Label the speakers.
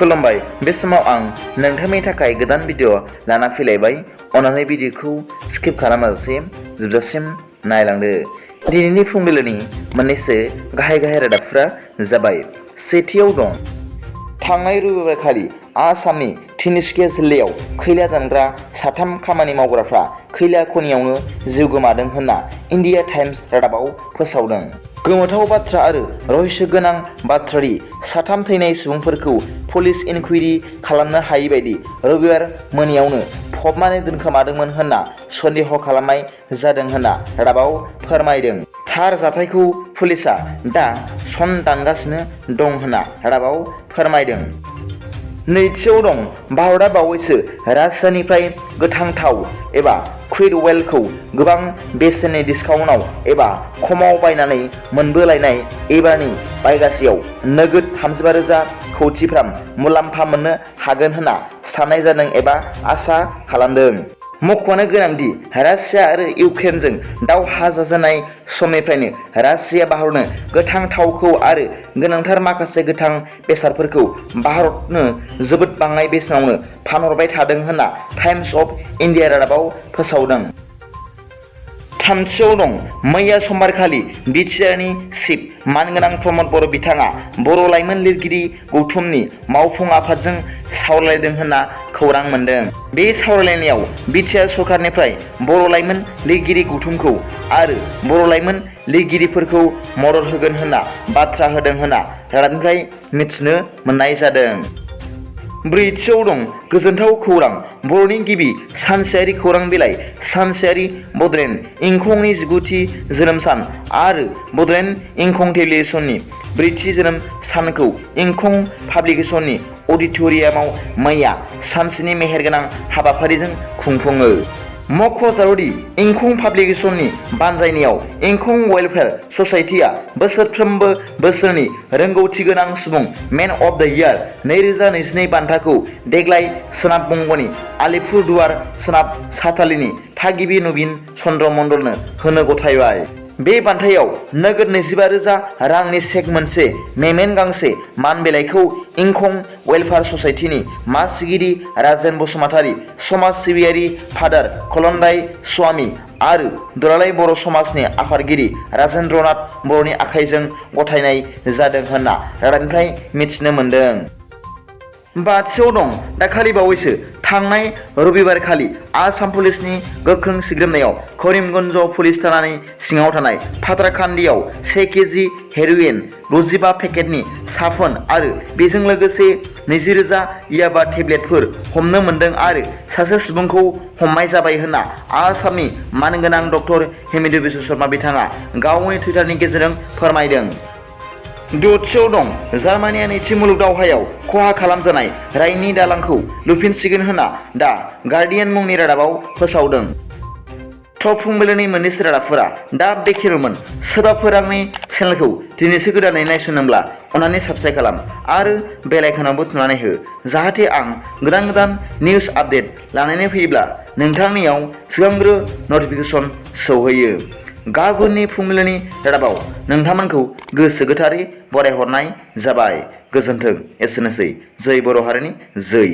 Speaker 1: खुलुमबाय बे समाव आं नोंथांनि थाखाय गोदान भिडिअ लाना फैलायबाय। अन्नानै भिडिअखौ स्किप खालामाजासे जोबजासिम नायलांदो। दिनैनि फुंबिलिनि मोननैसो गाहाय रादाबफोरा जाबाय। सेथियाव दं, थांनाय रबिबारखालि आसामनि तिनिसुकिया जिल्लायाव खैला दानग्रा 3 खामानि मावग्राफ्रा खैला खनियावनो जिउ गोमादों होनना इन्डिया टाइम्स रादाबाव फोसावदों। गोमोथाव बाथ्रा आरो रहस्य गोनां बाथ्रादि 3 थैनाय सुबुंफोरखौ पुलिस इनकुवेरि खालामनो हायि बायदि रबिबार मोनायावनो फबनानै दोनखोमादोंमोन होनना सन्देह खालामनाय जादों होनना रादाबाव फोरमायदों। थार जाथायखौ पुलिसआ दा संदानगासिनो दं होनना रादाबाव फोरमायदों। नैथियाव दं, भारतआ बावैसो रासियानिफ्राय गोथां थाव एबा क्रुड अइलखौ गोबां बेसेननि डिस्काउन्टआव एबा खमाव बायनानै मोनबोलायनाय एबारनि बायगासेयाव नोगोद 35,000 कौटिफ्राम मुलाम्फा मोननो हागोन होनना साननाय जादों एबा आसा खालामदों। मख'नो गोनांदि रासिया आरो इउक्रेनजों दावहा जाजेननाय समनिफ्रायनो रासिया भारतनो गोथां थावखौ आरो गोनांथार माखासे गोथां बेसादफोरखौ भारतनो जोबोद बाङाय बेसेनावनो फानहरबाय थादों होनना टाइम्स अफ इन्डिया रादाबाव फोसावदों। थामथियाव दं, मैया समबारखालि बिटिआरनि चिफ मानगोनां प्रमद बर' बिथाङा बर' लाइमोन लिरगिरि गौथुमनि मावफुं आफादजों सावरायलायदों होनना खौरां मोन्दों। बे सावरायलायनायाव बिटिआर सरकारनिफ्राय बर' लाइमोन लिरगिरि गौथुमखौ आरो बर' लाइमोन लिरगिरिफोरखौ मदद होगोन होनना बाथ्रा होदों होनना रादाबनिफ्राय मिथिनो मोननाय जादों। ब्रैथियाव दं, गोजोनथाव खौरां, बर'नि गिबि सानसेयारि खौरां बिलाइ सानसेयारि बड'लेण्ड इंखंनि 19थि जोनोम सान आरो बड'लेण्ड इंखं टेलिभिजननि 4थि जोनोम सानखौ इंखं पाब्लिकेशननि अडिट'रियामाव मैया सानसेनि मेहेरगोनां हाबाफारिजों खुंफुङो। मख'जाथावदि इंखं पाब्लिकेशननि बानजायनायाव इंखं वेलफेयार ससाइटिआ बोसोरफ्रोमबो बोसोरनि रोंगौथि गोनां सुबुं मेन अफ द इयार 2022 बान्थाखौ देग्लाय सोनाब बंगनि आलिपुरदुवार सोनाब सातालीनि थागिबि नवीन चन्द्र मण्डलनो होनो गथायबाय। बे बान्थायाव नोगोद 25,000 रांनि चेक मोनसे, मेमेन गांसे मान बिलाइखौ इंखं वेलफेयार ससाइटिनि मासिगिरि राजेन बसुमतारी, समाज सिबियारि फादार खलन्दाय स्वामी आरो दुलाराय बर' समाजनि आफादगिरि राजेन्द्रनाथ बर'नि आखाइजों गथायनाय जादों होनना रादाबनिफ्राय मिथिनो मोन्दों। बाथियाव दं, दाखालि बावैसो थांनाय रबिबारखालि आसाम पुलिसनि गोख्रों सिग्रोमनायाव करिमगन्ज पुलिस थानानि सिङाव थानाय फाथ्राखान्दियाव 1 केजि हेर'इन, 65 पेकेटनि साफोन आरो बेजों लोगोसे 20,000 याबा टेब्लेटफोर हमनो मोन्दों आरो सासे सुबुंखौ हमनाय जाबाय होनना आसामनि मानगोनां डक्टर हेमन्त बिश्व शर्मा बिथाङा गावनि टुइटारनि गेजेरजों फोरमायदों। दथियाव दं, जार्मानिया नैथि मुलुग दावहायाव खहा खालामजानाय राइननि दालांखौ लुफिनसिगोन होनना दा गार्डियान मुंनि रादाबाव फोसावदों। टप फुंबिलिनि मोननैसो रादाबफोरा दा बेखिनिमोन। सोरबाफोर आंनि चेनेलखौ दिनैसो गोदानै नायसनदोंब्ला अन्नानै साबस्क्राइब खालाम आरो बेल आइकनावबो थुनानै हो, जाहाथे आं गोदान निउस आपडेट लानानै फैयोब्ला नोंथांनियाव सिगांग्रो नटिफिकेसन सौहैयो। गाबोननि फुंबिलिनि रादाबाव नोंथांमोनखौ गोसो गोथारै बरायहरनाय जाबाय। गोजोन्थों। एसेनोसै। जै बर' हारिनि जै।